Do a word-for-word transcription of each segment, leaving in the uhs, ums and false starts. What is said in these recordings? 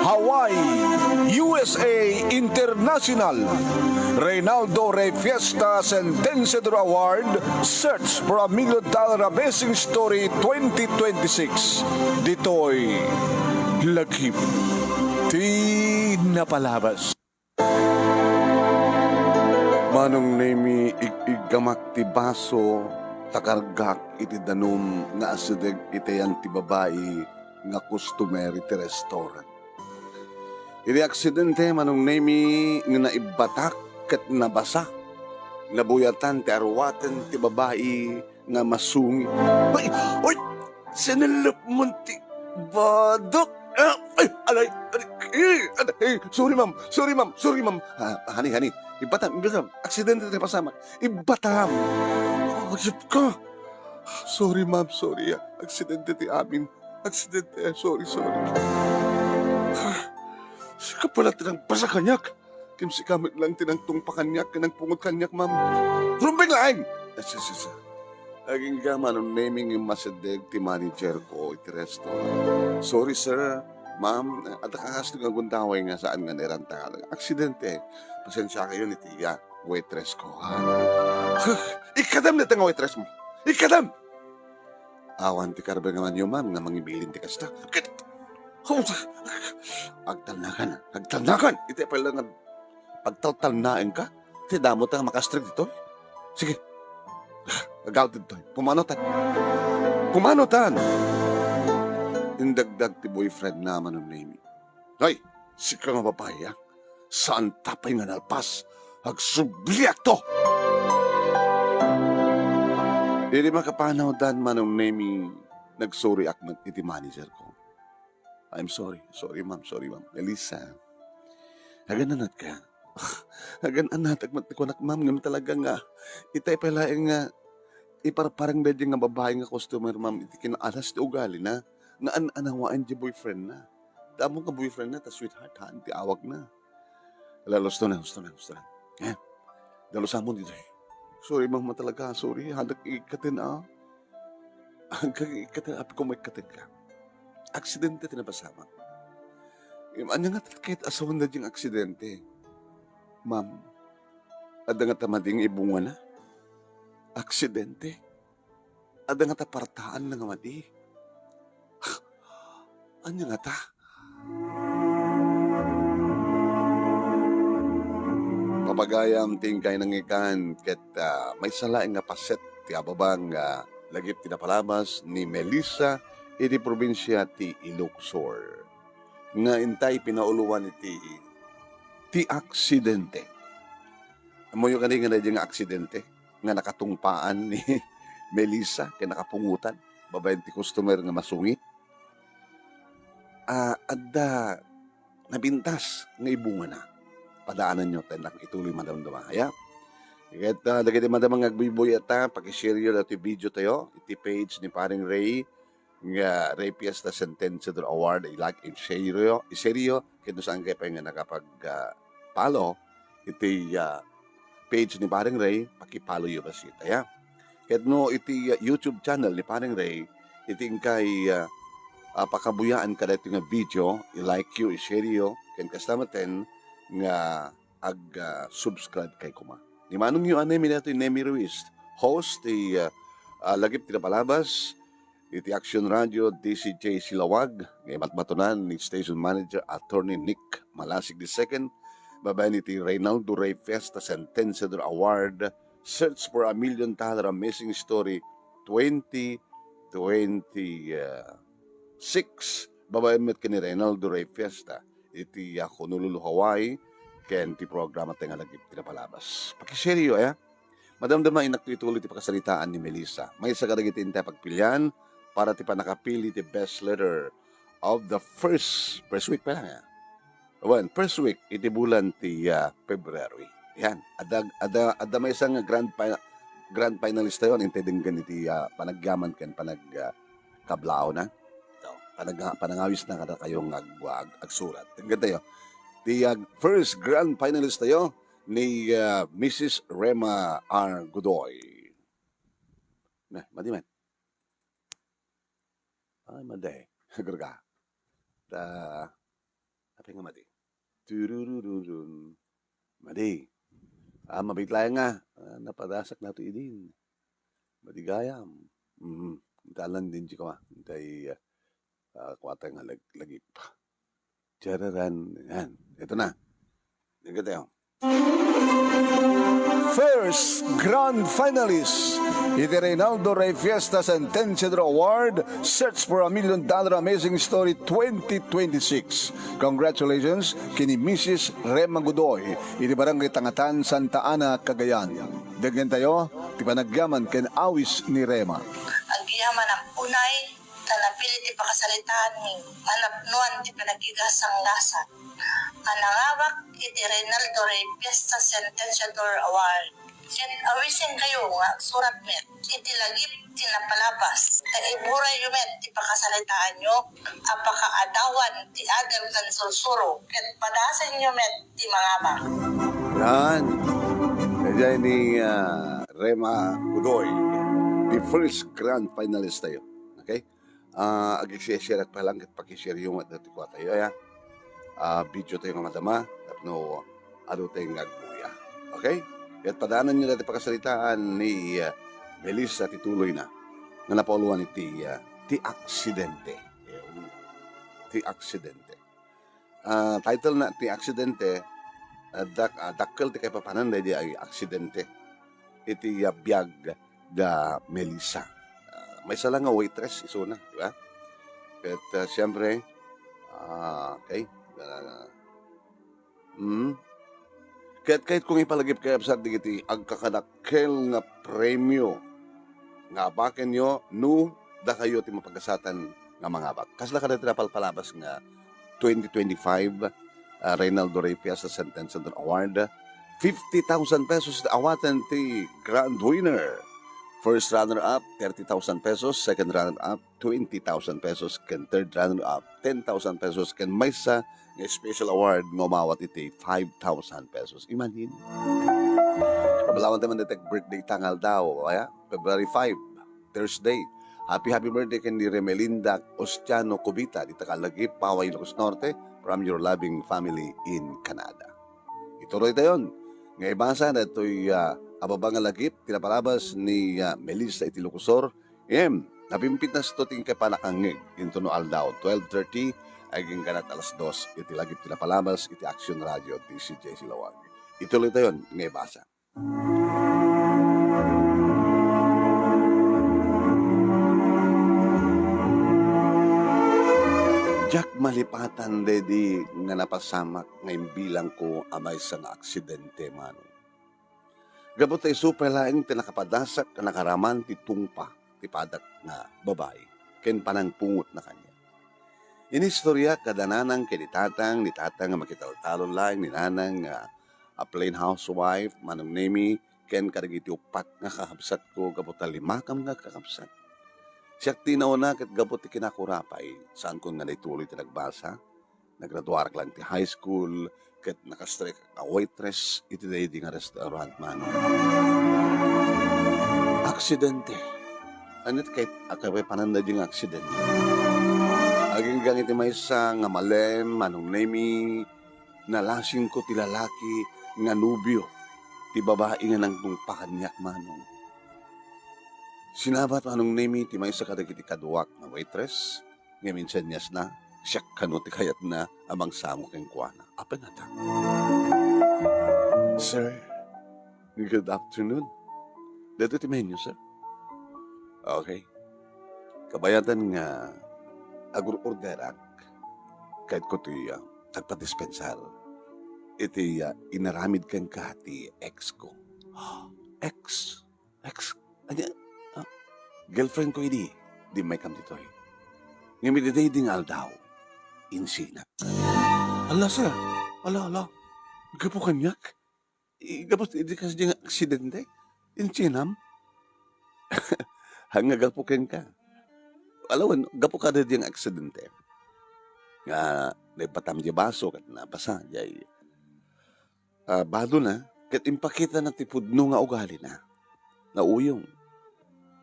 Hawaii, U S A International. Reynaldo Rey Fiesta Sentenciador Award, Search for a Million Dollar Amazing Story twenty twenty-six. Ditoy lagip ti napalabas. Manong Nemi, ig-iggamak ti baso, ta kargaak iti danum nga asideg itayan ti babai nga customer iti restaurant. Iti aksidente, Manong Nemi, nga naibbatak ket nabasa, nabuyatan ti aruaten ti babai nga masungit. Ay! Ay! Sinilip mo ti badok! Ah, ay! Alay! Alay! Eh, alay! Eh, sorry, ma'am! Sorry, ma'am! Sorry, ma'am! Ah, honey, honey! Ibbatam! Ibbatam! Aksidente ti pasamak! Ibbatam! Ayup ka! Sorry, ma'am! Sorry, ah. Aksidente ti amin! Aksidente! Sorry, sorry! Ah, sika pala ti nang basa kaniak! Kim sika met lang ti nangtungpa kaniak ken nangpungot kaniak, ma'am. Rumbeng laeng! Yes, yes, yes, sir. Agingga, Manong Nemi, nga masideg ti manager ko iti restaurant. Sorry, sir. Ma'am, adda kakasto nga gundaway nga saan nga nairanta nga aksidente. Pasensya kayo ni tiya, waitress ko, ha? Huh, ikadam na nga waitress mo. Ikadam! Awan ti karbengan yo, ma'am, nga mangibilin ti kasta. Agtalnakan, agtalnakan. Iti apay lang nga agtaltalnaenka. Ti damo ta nga makastrik ditoy. Sige. Agaw ditoy. Pumanotan. Pumanotan! Indagdag ti boyfriend na, Manong Nemi. Hoy, sika nga babai, ah. Saan ta pay nga nalpas? Agsubliakto! Idi makapanawdan, Manong Nemi, nagsoriak met iti manager ko. I'm sorry. Sorry, ma'am. Sorry, ma'am. Melissa, agan-anatka? Agan-anatak met ti kunak, ma'am, ngem talaga nga itay pay laeng nga iparparang daydi nga babai nga customer, ma'am, iti kinaalas ti ugalina nga an-anawaen ti boyfriend na. Damo nga boyfriend na, ta sweetheart, haan ti awag na. Ala, husto na, husto na, husto na. Eh, dalusamon ditoy. Sorry, ma'am, talaga. Sorry, hadak ikkaten, ah. Agka ikkaten, apay ko maikkaten ka. Aksidente ti napasamak. Im, ania nga ket asawan na ding aksidente? Ma'am, adda nga ta madi nga ibungana? Aksidente? Adda nga ta partaan na nga madi? Ania nga ta? Papagayam ti inkay nangikan ket, ah, maysa laeng nga paset ti ababa nga lagip ti napalabas ni Melissa iti probinsia ti Ilocos Sur nga intay pinauloan iti, ti aksidente. Ammoyo kadi nga daydi nga aksidente nga nakatungpaan ni Melissa ken nakapungotan babaen ti customer nga masungit? Ah, adda napintas nga ibungana. Padaananyo ta innak ituloy madamdama, aya? Ket, ah, dagiti madama nga agbuybuy-at ta, pakishare-yo daytoy video tayo iti page ni Paring Ray nga Ray Fiesta Sentenciador Award, i-like, i-share-yo, i-share-yo, ket no saan kayo pay nga nakapag, ah, follow iti, ah, page ni Paring Ray, paki-follow-yo bassit, aya? Ket no iti, ah, YouTube channel ni Paring Ray, iti inkay, ah, ah, pakabuyaan kadaytoy nga video, i-like-yo, i-share-yo, ken kasta metten nga ag, ah, subscribe kay koma. Ni manongyo a Nemi daytoy, Nemi Ruiz, host ti, ah, ah, Lagip ti Napalabas, iti Action Radio, D C J Silawag, nga imatmatonan ni Station Manager Attorney Nick Malasig the second, babaen iti Reynaldo Rey Fiesta Sentenciador Award, Search for a Million Dollar Amazing Story twenty twenty-six, babaen met ken ni Reynaldo Rey Fiesta iti, ah, Honolulu, Hawaii, ken ti programa tayo nga Lagip ti Napalabas. Pakishare-yo, aya? Madamdama, innak ituloy ti pakasaritaan ni Melissa. Maysa kadagiti intay pagpilian para ti pannakapili ti best letter of the first, first week pa lang, ah. Wen, first week iti bulan ti, ah, February. Yan. Adda, adda, adda maysa nga grand fi-, grand finalist tayo, intay denggen iti, ah, panagyaman ken panag, ah, kablaawna. So, panag-, panangawis na kada kayo nga ag-, ag-, agsurat. Denggen tayo. Ti, ah, first grand finalist tayo, ni, ah, Missus Rema R Godoy. Na, madi man. Ay, madi. Agurga. Ta, apay nga madi? Tururururun. Madi. Ah, mabit laeng nga. Ah, napadasak nato idin. Madi gayam. Mhm. Intalan din di kama. Intay, ah, kuwatay nga lag-, lagip. Tararan. Yan. Ito na. Dagiti tayo. First grand finalist iti Reynaldo Rey Fiesta Sentenciador Award, Search for a Million Dollar Amazing Story twenty twenty-six. Congratulations kini Missus Rema Godoy iti Barangay Tangatan, Santa Ana, Cagayan. Daggen tayo ti panagyaman ken awis ni Rema. Agyamanak unay ta napili ti pakasaritaan mi, a napnoan ti panagkigasanggasat a nangabak iti Reynaldo Rey Fiesta Sentenciador Award. Ket awisenkayo nga agsurat met iti lagip ti napalabas, ta iburayyo met ti pakasaritaanyo a pakaadawan ti adal ken sursuro, ket padasenyo met ti mangabak. Yan. Kaya ni, ah, Rema Godoy, the first grand finalist tayo. Okay? Ah, ag-share-share pa lang, ket paki-share yo met dati kua tayo, ya. Ah, video tayo nga madama, tapno adu tayo nga agbuya. Okay? Ket padanan yo dati pakasaritaan ni, ah, Melissa ti tuloy na. Nga napauluan iti, ah, ti aksidente. Ti aksidente. Ah, title na ti aksidente, ah, dak-, ah, dakkel ti kaipapanan daydi ay aksidente iti, ah, biag da Melissa. Ah, maysa lang nga waitress isuna, di ba? Ket, ah, siyempre, ah, okay, ah, mm. Ket kayatko nga ipalagip, kakabsat, dagiti agkakadakkel nga premio nga abakenyo no dakayo ti mapagasatan nga mangabak. Kasla kadagiti napalpalabas nga twenty twenty-five, ah, Reynaldo Rey Fiesta Sentenciador Award, fifty thousand pesos ti awaten ti grand winner. First runner-up, thirty thousand pesos. Second runner-up, twenty thousand pesos. Ken third runner-up, ten thousand pesos. Ken maysa nga special award nga umawat iti five thousand pesos. Imagine. Pabalawan tayo man detect birthday ta nga aldaw, aya? February five, Thursday. Happy, happy birthday ken ni Remelinda Ostiano Cubita, dita ka Lagip, Paway, Ilocos Norte, from your loving family in Canada. Ituloy tayon nga ibasa daytoy, ah, ababa nga lagip ti napalabas ni, ah, Melissa iti Ilocosur. Em, napimpitas to ti inkay panakangngeg intono aldaw, twelve thirty, agingga alas dos iti lagip ti napalabas iti Action Radio D C J Silawag. Ituloy tayon nga ibasa. Diak malipatan daydi nga napasamak nga imbilangko a maysa nga aksidente, manong. Gapu ta isu pay laeng ti nakapadasak a nakaraman ti tungpa ti padak nga babai ken panangpungotna kaniak. Inistoriak kada nanang ken ni tatang, ni tatang nga makitaltalon laeng, ni nanang nga a plain housewife, Manong Nemi, ken kadagiti uppat nga kakabsatko gapu ta limakam nga kakabsat. Siak ti nauna ket gapu ti kinakurapay, saankon nga naituloy ti nagbasa. Nagraduarak lang ti high school, ket nakastrek a waitress iti daydi nga restaurant, manong. Aksidente. Aniat ket akapapananda daydi nga aksidente? Aginggang iti maysa nga malem, Manong Nemi, nalasingko ti lalaki nga nobio ti babai nga nangtungpa kaniak, manong. Sinabat, Manong Nemi, ti maysa kadagiti kaduak nga waitress, ngem insenniasna, siak kano ti kayatna a mangsango kenkuana. Apay ngata? Sir, good afternoon. Daytoy ti menu, sir. Okay. Kabayatan nga agur-orderak, kayatko ti, ah, agpadispensar iti, ah, inaramid kenka ti ex ko. Ex? Ex? Ania? Ah, girlfriend ko idi, di maikam ditoy. Ngem iti daydi nga aldaw, insinak. Ala, sir. Ala, ala. Gapu kaniak? Gapu iti kasdi nga aksidente? Insinam? Haan nga gapu kenka. Ala wen, gapu kadaydi nga aksidente. Nga naipatam di baso ket nabasa, jay, ah, badona, ket impakitana ti pudno nga ugalina. Nauyong.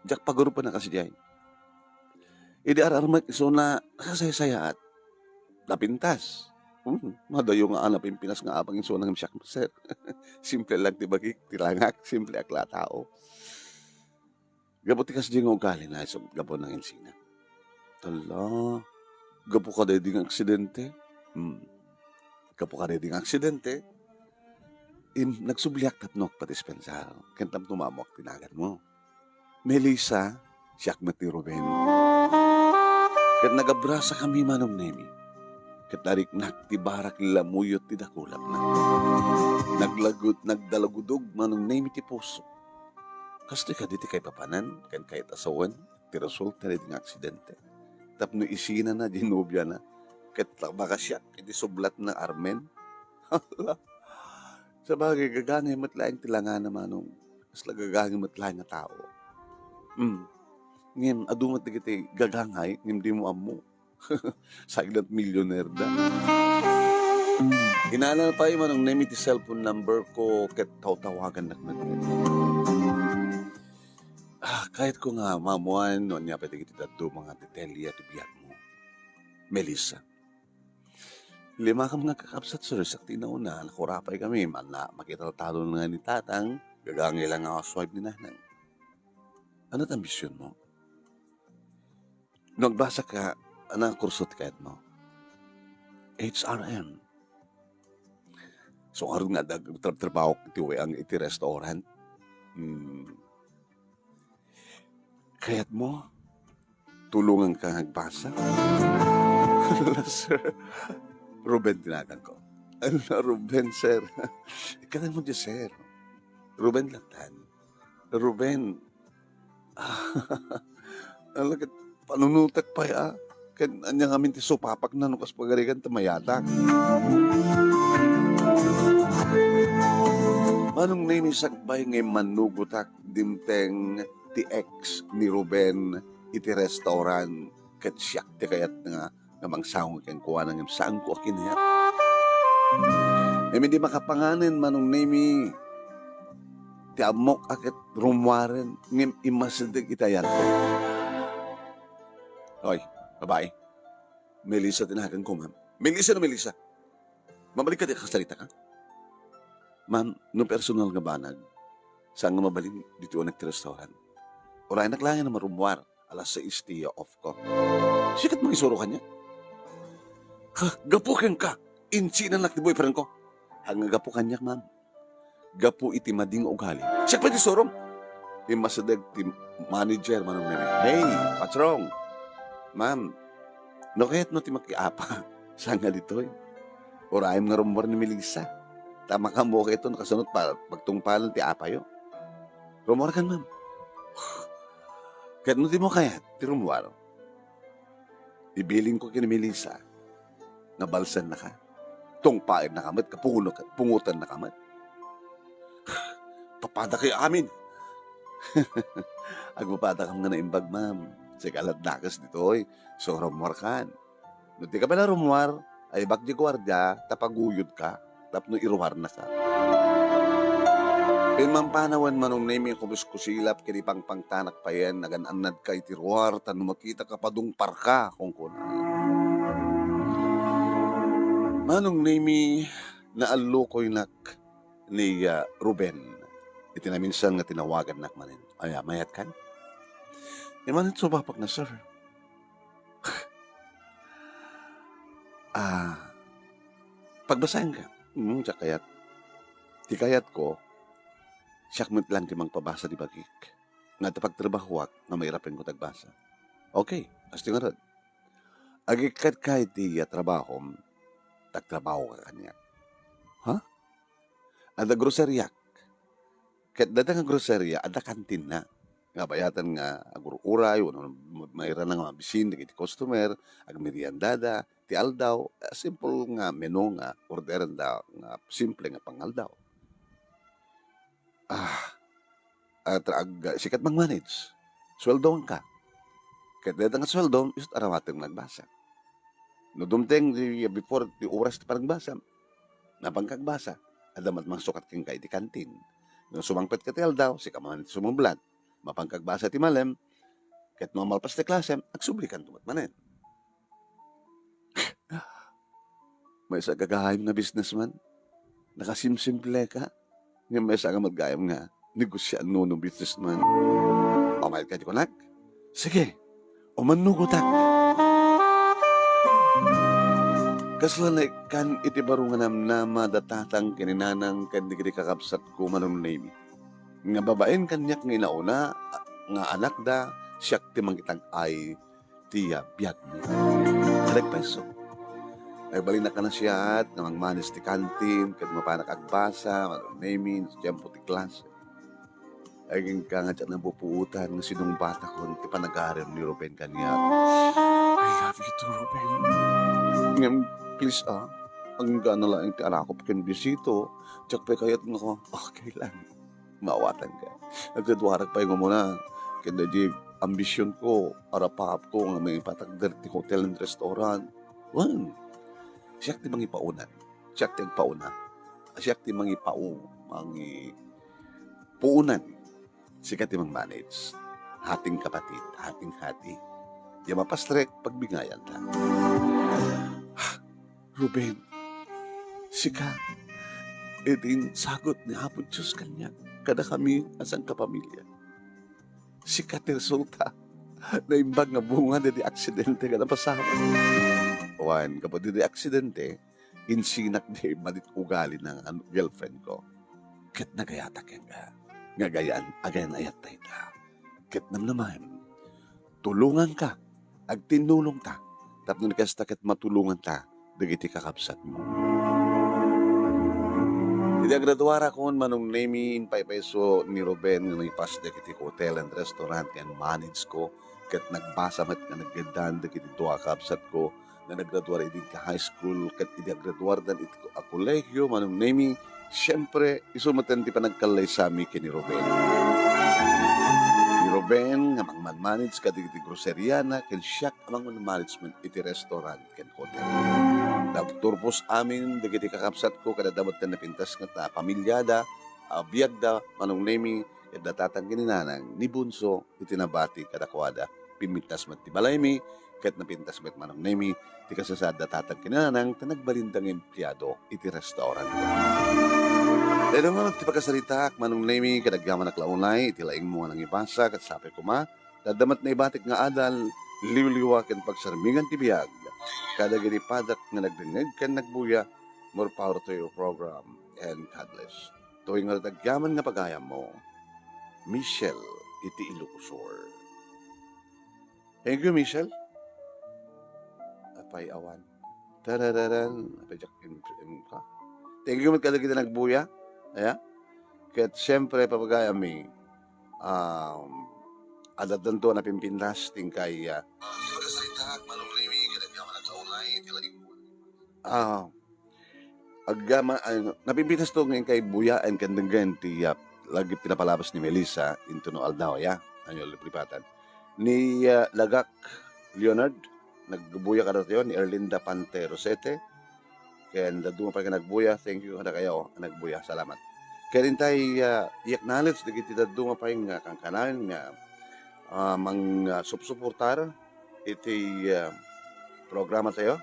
Diak pagurupana kasdiay. Idi ar-armek isuna, nasasaysayaat. Napintas. Hmm, madayo nga a napimpinas nga abang isuna ngem siak, sir. Simple lang ti bagik, ti langak, simple ak la a tao. Gapu ti kasdi nga ugali na isu gapu nanginsinak. Tala, gapu kadaydi nga aksidente? Hmm. Gapu kadaydi nga aksidente, im-, nagsubliak tapno agpadispensar, ken tapno maammoak ti naganmo. Melissa, siak met ni Ruben. Ket nagabrasakami, Manong Nemi. Ket nariknak ti barak lamuyot ti dakulapna. Naglagud-, nagdalagudog, Manong Nemi, ti puso. Kastoy kadi ti kaipapanan ken kayat a sawen ti resulta daydi nga aksidente. Tapno isinana diay nobiana, ket makasiak iti sublatna, Armen. Hala. Sabagay, gagangay met laeng ti langana, Manong. Kasla gagangay met laeng a tao. Hmm. Ngem, adu met dagiti gagangay, ngem dimo ammo. Sagna ti millionaire da. Inana pay, Manong Nemi, ti cellphone number ko ket tawtawagannak met. Ah, kayatko nga maammoan no ania pay dagiti dadduma nga detalye ti biagmo, Melissa. Limakam nga agkakabsat, sir, sakti nauna, nakurapay kami, manna, makitaltalon nga ni tatang, gagangay la nga housewife ni nanang. Ano ti ambisionmo? No agbasa ka, ano a kurso ti kayatmo? H R M. So, ngarud nga adda agtrabtrabaho iti way-ang iti restaurant. Hmm. Kayatmo? Tulonganka nga agbasa? Hala, sir. Ruben ti naganko. Hala, Ruben, sir. Ikkananmo diay sir. Ruben latta. Ruben. Ala, ket panunotek pay, a. Ket ania ngamin ti supapakna no kas pagarigan ta mayatak. Manong Nemi, sakbay nga immannugotak, dimteng ti ex ni Ruben iti restaurant, ket siak ti kayatna nga mangsango kenkuana ngem saanko a kinayat. Ngem idi makapanganen, Manong Nemi, ti ammok a ket rummuaren ngem immasideg iti ayatko. Hoy, babai. Melissa ti naganko, ma'am. Melissa no Melissa? Mabalik ka, di ka kasarita ka? Ma'am, no personal nga banag, saan nga mabalin ditoy unek ti restaurant? Uraynak laeng a marummuar, alas sais ti off ko. Sikat mangisuro kaniak? Ha, gapu kenka, insinanak ti boyfriend ko. Haan nga gapu kaniak, ma'am. Gapu iti madi nga ugali. Siak pay ti isurom. Immasideg ti manager, Manong Nemi. Hey, what's wrong? Ma'am, no kayatmo ti makiapa, saan nga ditoy? Urayem nga rummuar ni Melissa. Ta makaammoka iton no kasano ti pagtungpalan ti apayo. Rummuarkan, ma'am. Ket no dimo kayat ti rummuar, ibilin ko ken ni Melissa nga balsennaka. Tungpaennaka met, kapungo-, pungotennaka met. Papadakayo amin. Agpapadakam nga naimbag, ma'am. Sika la ti dakes ditoy. So, rummuarkan. No dika met la rummuar, aybak diay guardia, ta paguyodka tapno iruarnaka. Pimmampanawen, Manong Nemi, a kumuskusilap ken ipangpangtanak payen, agan-annadka iti ruar, ta no makitaka, padungparka, kunkuna. Manong Nemi, naallukoynak ni, ah, Ruben iti naminsan nga tinawagannak manen. Aya, mayatkan? Imanit supapakna, sir. Ah, pagbasaenka. Mm, siak kayat. Ti kayatko, siak met lang ti mangpabasa ti bagik. Nga adda pagtrabahoak nga mairapenko ti agbasa. Okay, kastoy ngarud. Agikkatka iti, ah, trabahom, tagtrabahoka kaniak. Ha? Adda groseriak. Ket dayta nga groseria, adda kantinna. Nga bayatan nga agur-uray, wenno mairana nga mabisin dagiti customer, agmeriendada, ti aldaw, a simple nga menu nga orderenda nga simple nga pangaldaw. Ah, at ag-, sikat mang-manage. Sweldoanka. Ket dayta nga sweldo, isut' arawatem nga agbasa. No dumteng di, before ti oras ti panagbasa, napanka agbasa, adda met mangsukat kenka iti kantin. No sumangpet ka ti aldaw, sika man ti sumublat, mapanka agbasa ti malem, Ket no malpas ti klasem, agsublikanto met manen. Maysa gagayyem nga businessman. Nakasimsimpleka. Ngem maysa nga met gayam nga negosian no businessman. Umayka ti kunak? Sige, umannugotak. Kasla naikkan iti baro nga namnama da tatang ken ni nanang ken dagiti kakabsatko, Manong Nemy. Nga babaen kaniak nga inauna nga anakda, siak ti mangitag-ay ti, ah, biagmi. Nagpayso. Nagbalinnak a nasayaat nga mangmanage ti kantin ket mapanak agbasa, Manong Nemy, no tiempo ti klase. Agingga nga diak napupuotan nga sinungbatakon ti panagarem ni Ruben kaniak. I love you too, Ruben. Ngem, please, ah, agingga na laeng ti arakop ken bisito. Diak pay kayat nga, okay lang. Maawatanka. Naggraduarak pay nga umuna. Ken daydi ambisionko, arapaapko nga mangipatakder ti hotel and restaurant. Wen, siak ti mangipauna. Siak ti agpauna. Siak ti mangipau-, mangipuunan. Sika ti mangmanage. Hating kapatid, hating hati. Ya mapastrek, pagbingayanta. Ruben, sika iti insagut ni Apo Dios kaniak kadakami a sangkapamilya. Sika ti resulta, naimbag nga bunga daydi aksidente nga napasamak. Wen, gapu daydi aksidente, insinak di malit ugali na nga girlfriend ko. Ket nagayatak nga, nga agayan, agayan-ayat dayta. Ket namnamaem, tulonganka, agtinnulongta, tapno ni kasta ket matulonganta dagiti kakabsatmo. Idi agraduarakon, Manong Nemy, impaypayso ni Ruben nga mangipaas dagiti hotel and restaurant nga manage-ko, ket nagbasa met nga naggaddaan dagiti dua a kabsatko nga naggraduar idi high school ket idi agraduardan iti ko-, a kolehiyo, Manong Nemy, siempre, isu metten ti panagkallaysami ken ni Ruben. Ni Ruben nga mangmanmanage kadagiti groseriana ken siak a mangmanmanagement iti restaurant ken hotel. Nagturpos amin dagiti kakabsatko ket adda metten napintas nga ta-, pamilyada, a biagda, Manong Nemy, ket da tatang ken ni nanang ni Bunso iti nabati kadakuada. Pimpintas met ti balaymi, ket napintas met, Manong Nemy, ti kasasaad da tatang ken ni nanang ta nagbalinda nga empleado iti restaurant. Daytoy nga ti pakasaritaak, Manong Nemy, ket agyamanak la unay iti laingmo nga nangibasa, ket sapay koma, ta adda met naibatik nga adal, liwliwa ken pagsarmingan ti biag kadagiti padak nga nagdengngeg ken nagbuya. More power to your program, and God bless. Toy nga agyaman nga pagayammo, Michelle iti Ilocos Sur. Thank you, Michelle. Apay awan. Tarararan. Apay, Jack, in, in, ka. Thank you met kadagiti nagbuya. Aya? Ket siyempre, papagayammi, um, adda danto a napimpintas ti inkay, ah, ah, Agyama-, ay, napimpintas to nga inkay buyaen ken denggen ti, ah, lagip ti napalabas ni Melissa intono aldaw, ya. Anyo, lipatan. Ni, ah, Lagak Leonard, nagbuya kadatayo, ni Erlinda Pante Rosete, ken dadduma pay nga nagbuya, thank you kadakayo, nagbuya, salamat. Ken intay, ah, i-acknowledge dagiti dadduma pay nga kankanayon nga, ah, mang, ah, supsuportar iti, ah, programa tayo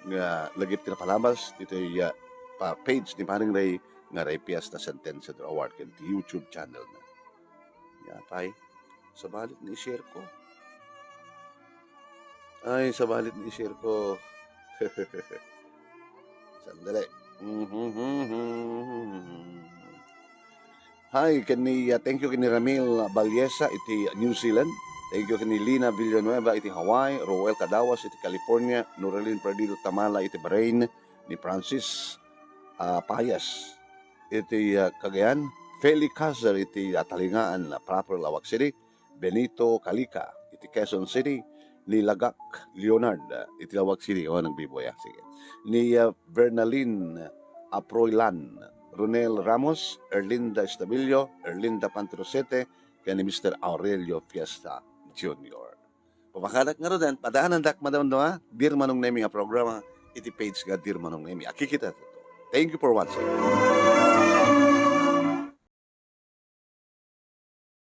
nga lagip ti napalabas ditoy, ah, pa-, page ni Paring Ray nga Ray Fiesta Sentencia Award ken ti YouTube channel na. Ya, pay. Sabali ti i-share ko. Ay, sabali ti i-share ko. Sandali. Hi, ken ni, ah, thank you ken ni Ramil Balyesa iti New Zealand. Thank you ken ni Lina Villanueva iti Hawaii, Roel Cadawas iti California, Norelin Perdido Tamala iti Bahrain, ni Francis, ah, Payas iti, ah, Cagayan, Feli Caser iti, ah, Talingaan, ah, proper Laoag City, Benito Calica iti Quezon City, ni Lagak Leonard, ah, iti Laoag City, o, nagbibuya, sige. Ni, ah, Vernalin Aproylan, Ronel Ramos, Erlinda Estabillo, Erlinda Pantrosete, ken ni Mister Aurelio Fiesta Junior. Papakadak ngaruden, padaanandak madamdama, Dear Manong Nemy nga programa, iti page nga Dear Manong Nemy. Akikita tayo. Thank you for watching.